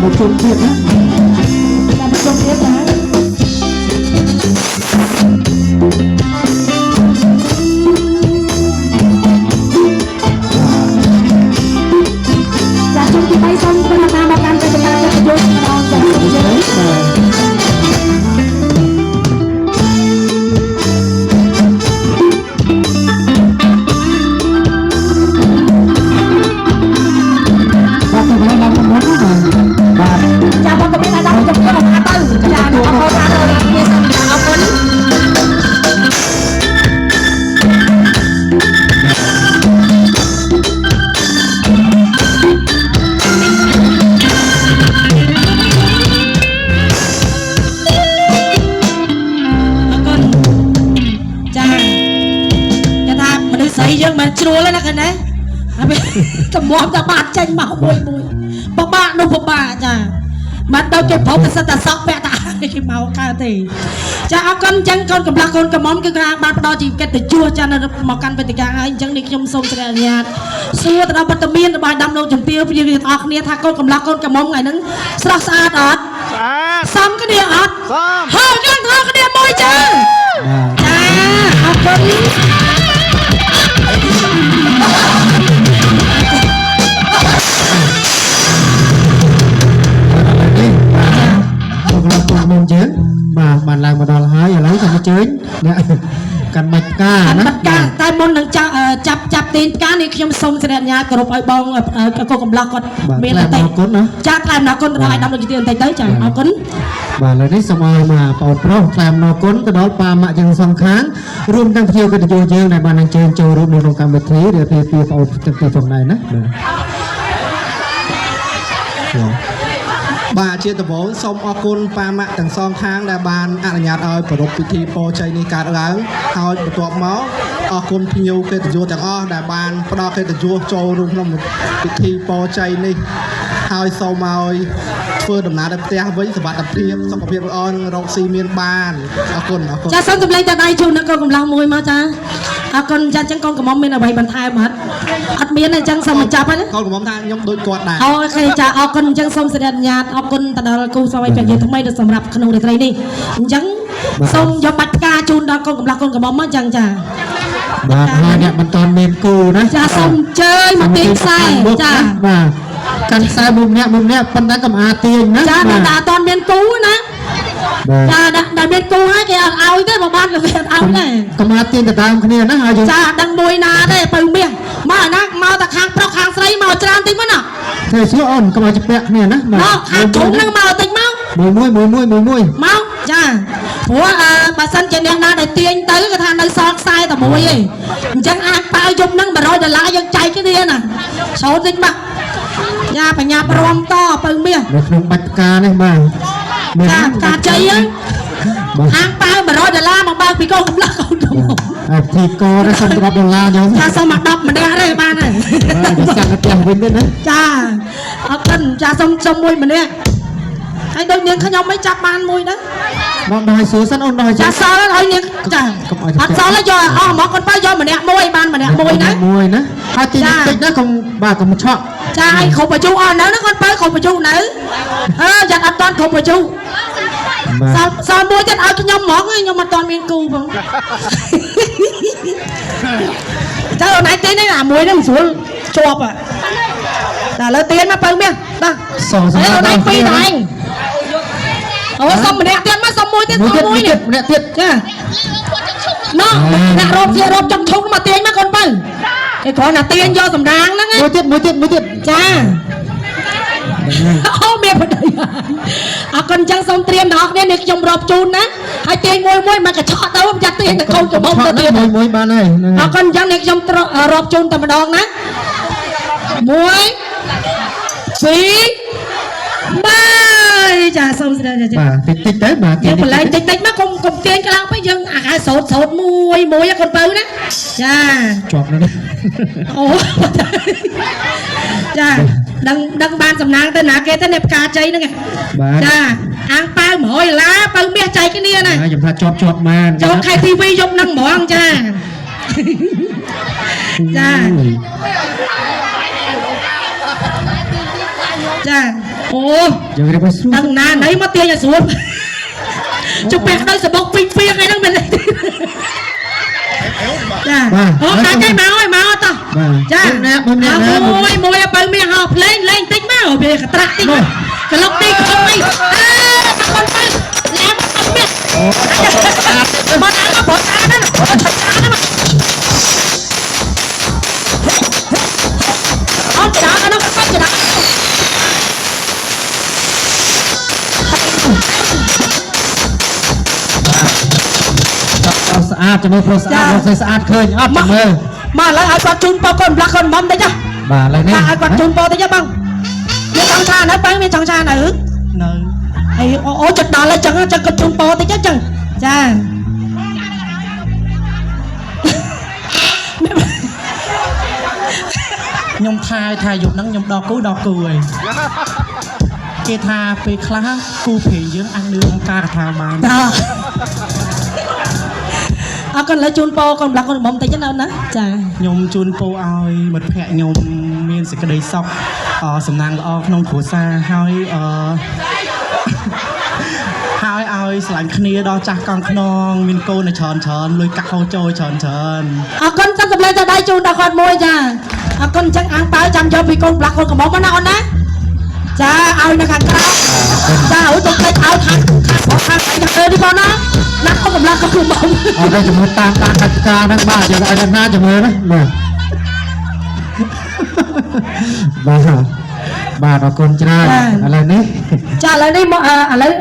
មកជុំទៀតណា ចាប្រជុំទៀតចាចាជុំទី3សូមធ្វើដំណើរមកកាន់វេទិកាកិត្តិយសម្ដងចាសូមអញ្ជើញ បាទបាទទៅដល់ដល់មុនណាបាទ ចាបងក៏មានអាដាមចំពោះមកទៅចាអរគុណច្រើនដល់គ្នាសូមអរគុណអរគុណចាគេថាមនុស្សស្រីយើងមិនជ្រួលទេណាឃើញទេហើយ តម្រាំតែបាតចេញមកមួយមួយពិបាកនោះពិបាកចាមិនដល់គេប្រុសតែសិតតែសក់ពាក់តាគេមកកើតទេចាអរគុណអញ្ចឹងកូនកំឡោះកូនកំមុំគឺថាបានផ្ដល់ជាកិត្តិយសចានៅមកកាន់វេទិកាហើយអញ្ចឹងនេះខ្ញុំសូមសេរីអនុញ្ញាតសួរទៅដល់វត្តមានរបស់ដាំលោកជំទាវព្រាវទាំងអស់គ្នាថាកូនកំឡោះកូនកំមុំថ្ងៃហ្នឹងស្រស់ស្អាតអត់ ស្អាត សមគ្នាអត់ សម ហើយយើងទាំងអស់គ្នាមួយចា បាទ ចាអរគុណ ឥឡូវនេះបាទបងប្អូនមុនយើងបាទបានឡើងមកដល់ហើយឥឡូវសូមអញ្ជើញអ្នកកាន់បាច់ផ្កាណា បាត់ការតែមុននឹងចាប់ចាប់ចាប់ទាញផ្កានេះខ្ញុំសូមសេរីអនុញ្ញាតគោរពឲ្យបងកូនកំឡោះគាត់ បាទថ្លែង មានតែ អរគុណណា ចាថ្លែងអំណរគុណទៅដល់ឲ្យដាំលោកជំទាវបន្តិចទៅចាអរគុណ បាទឥឡូវនេះសូមឲ្យមកបងប្រុសថ្លែងអំណរគុណទៅដល់ប៉ាម៉ាក់យើងសងខាងរួមទាំងភ្ញៀវកិត្តិយសយើងដែលបានអញ្ជើញចូលរួមនៅក្នុងកម្មវិធីរៀបពីបងប្អូនទាំងពីរផងដែរណាបាទ បាទជាដំបូងសូមអរគុណប៉ាម៉ាក់ទាំងសងខាងដែលបានអនុញ្ញាតឲ្យប្រារព្ធពិធីពរជ័យនេះកើតឡើងហើយបន្ទាប់មកអរគុណភ្ញៀវកិត្តិយសទាំងអស់ដែលបានផ្ដល់កិត្តិយសចូលរួមក្នុងពិធីពរជ័យនេះហើយសូមឲ្យធ្វើដំណើរទៅផ្ទះវិញសុវត្ថិភាពសុខភាពល្អនិងរកស៊ីមានបានអរគុណអរគុណ ចាសូមសម្លេងតដៃជូនដល់កូនកំឡោះមួយមកចាអរគុណចាអញ្ចឹងកូនកំមុំមានអ្វីបន្ថែមអត់អត់មានទេអញ្ចឹងសូមបញ្ចប់ហើយណា កូនកំមុំថាខ្ញុំដូចគាត់ដែរ អូខេចាអរគុណអញ្ចឹងសូមសេរីអនុញ្ញាតអរគុណទៅដល់គូស្វាមីភរិយាថ្មីដែលសម្រាប់ក្នុងរាត្រីនេះអញ្ចឹងសូមយកបាច់ផ្កាជូនដល់កូនកំឡោះកូនកំមុំមកអញ្ចឹងចា បាទហើយអ្នកមិនតាន់មានគូណា ចាសូមអញ្ជើញមកទាញខ្សែចា បាទកាន់ខ្សែមួយម្នាក់មួយម្នាក់ប៉ុន្តែកុំអាទាញណា ចា បាទ តែអត់ទាន់មានគូណា បាទ ចាដែលមានគូហើយគេអត់ឲ្យទេបើបានក៏គេអត់ឲ្យដែរ កុំអាទាញទៅតាមគ្នាណាហើយយើង ចាអត់ដឹងមួយណាទេបើមាសមកអាណាមកតែខាងប្រុសខាងស្រីមកច្រើនតិចមកណា ធ្វើស្រួលអូនកុំឲ្យជំពាក់គ្នាណា មកខាងជ្រុំហ្នឹងមកតិចមក មួយមួយមួយមួយមួយមួយ មកចាព្រោះអឺបើសិនជាអ្នកណាដែលទាញទៅគេថានៅសល់ខ្សែតែមួយឯងអញ្ចឹងអាចប៉ាវយប់ហ្នឹង100ដុល្លារយើងចែកគ្នាណាចូលតិចមកយ៉ាបញ្ញាព្រមតបើមាស នៅក្នុងបាច់ផ្កានេះបាទមាន ចាផ្កាជ័យហ្នឹង បាទ អាងប៉ាវ100ដុល្លារមកបើកពីកូនកំឡោះកូនកំមុំ ហើយពិធីករនេះសុំ10ដុល្លារយើង ចាសុំមក10ម្នាក់ទេបានហើយ បាទវាសាក់ទៅផ្ទះវិញទៀតណា ចាអរគុណចាសុំសុំមួយម្នាក់ហើយដូចនាងខ្ញុំមិនចាប់បានមួយដែរ មកដល់ឲ្យសួរសិនអូនដល់ឲ្យ ចាសល់ឲ្យនាងចា កុំឲ្យ អត់សល់ទេយកឲ្យអស់ហ្មងគាត់បើយកម្នាក់មួយបានម្នាក់មួយណា មួយណាហើយទី ចា តិចណាកុំបាទកុំឆក់ ចាឲ្យគ្រប់អាយុអស់នៅណាគាត់បើគ្រប់អាយុនៅអឺយ៉ាត់អត់តាន់គ្រប់អាយុ បាទ សល់សល់មួយទៀតឲ្យខ្ញុំហ្មងខ្ញុំអត់តាន់មានគូផងចាអូនឯងទេនេះអាមួយហ្នឹងមិនស្រួលជាប់ហ่ะតែឥឡូវទៀនមកបើមាសបាទ សងសម្រាប់ អូនឯងពីរតែឯងអូសុំម្នាក់ទៀតមកសុំមួយទៀត មួយ សុំមួយនេះ ទៀតម្នាក់ទៀត ចាណោះអ្នករោបជារោបចង់ឈុកមកទាញមកកូនបើគេគ្រាន់តែទាញយកសម្រាងហ្នឹងណា មួយទៀតមួយទៀតមួយទៀត ចាអូមានប្តីអរគុណអញ្ចឹងសូមត្រៀមទាំងអស់គ្នានេះខ្ញុំរាប់ជូនណាហើយទាញមួយមួយមកកញ្ឆក់ទៅមិនចាស់ទាញតែកូនច្បងទៅទៀត មួយមួយបានហើយហ្នឹង អរគុណអញ្ចឹងនេះខ្ញុំរាប់ជូនតែម្ដងណា1 2 3ចាសូមស្ដាប់ចា បាទតិចតិចទៅបាទ យើងប្រឡែងតិចតិចមកកុំកុំទាញខ្លាំងពេកយើងអាខែសោតសោតមួយមួយឲ្យកូនពៅណាចា ជាប់ណាស់នេះ អូចាដឹងដឹងបានសំណាងទៅណាគេទៅអ្នកផ្កាជ័យហ្នឹងឯង បាទ ចាអាងប៉ាវ100ដុល្លារប៉ៅមាសចែកគ្នាណា ហើយខ្ញុំថាជាប់ជាប់បាន ចូលខែ TV យប់ហ្នឹងហ្មងចាចាចា អូ យើងរៀបឲ្យស្រួល ដឹងណាណីមកទាញឲ្យស្រួលជពាក់ដោយសបុកពីងពីងអីហ្នឹងមែនទេចាអូតាចេញមកហើយមកតោះ បាទ ចា ម្នាក់ម្នាក់ណា មួយមួយឲ្យបើមាសហោភ្លេងលេងតិចមកវាកត្រាក់តិចក្លុកតិចខំអីអើតកូនបើឡាមអត់មាសមកណាមកបត់អាហ្នឹងបត់អាហ្នឹងអត់ច្រាហ្នឹងអត់ច្រា ប្រុសស្អាតចាំមើលប្រុសស្អាតប្រុសស្អាតឃើញអត់ចាំមើល មកឥឡូវឲ្យគាត់ជូនពរកូនប្លាស់កូនមុំតិចណា បាទឥឡូវនេះ ថាឲ្យគាត់ជូនពរតិចណាបងមានចង់ឆានៅបងមានចង់ឆានៅ នៅ អីអូចិត្តដល់ហើយចឹងចឹងគាត់ជូនពរតិចចឹងចា ខ្ញុំថាឲ្យថាយប់ហ្នឹងខ្ញុំដល់គូដល់គូហើយគេថាពេលខ្លះគូព្រេងយើងអាចលឺអង្គការកថាបាន តើអរគុណលើជូនពរកូនប្លាស់កូនមុំតិចណាណាចា ខ្ញុំជូនពរឲ្យមិត្តភ័ក្តិខ្ញុំមានសេចក្តីសុខអសំណាងល្អក្នុងគ្រួសារហើយអ ហើយឲ្យស្រឡាញ់គ្នាដល់ចាស់កង់ខ្នងមានកូនឲ្យច្រើនច្រើនលុយកាក់ហូរចូលច្រើនច្រើន អរគុណសិនសម្លេងទៅដៃជូនដល់គាត់មួយចាអរគុណចឹងអាំងប៉ាវចាំយកពីកូនប្លាស់កូនកំមុំណាអូនណាចាឲ្យនៅខាងក្រៅចាអូយទៅផ្លេចឲ្យខាងខាងខាងខាងខាងនេះបងណាណាកូនកំឡាស់កូនកំមុំ អត់ទេចាំមើលតាមតាមកាច់ការហ្នឹងបាទយើងឲ្យណាចាំមើលណាបាទបាទបាទអរគុណច្រើនឥឡូវនេះ ចាឥឡូវនេះមកឥឡូវ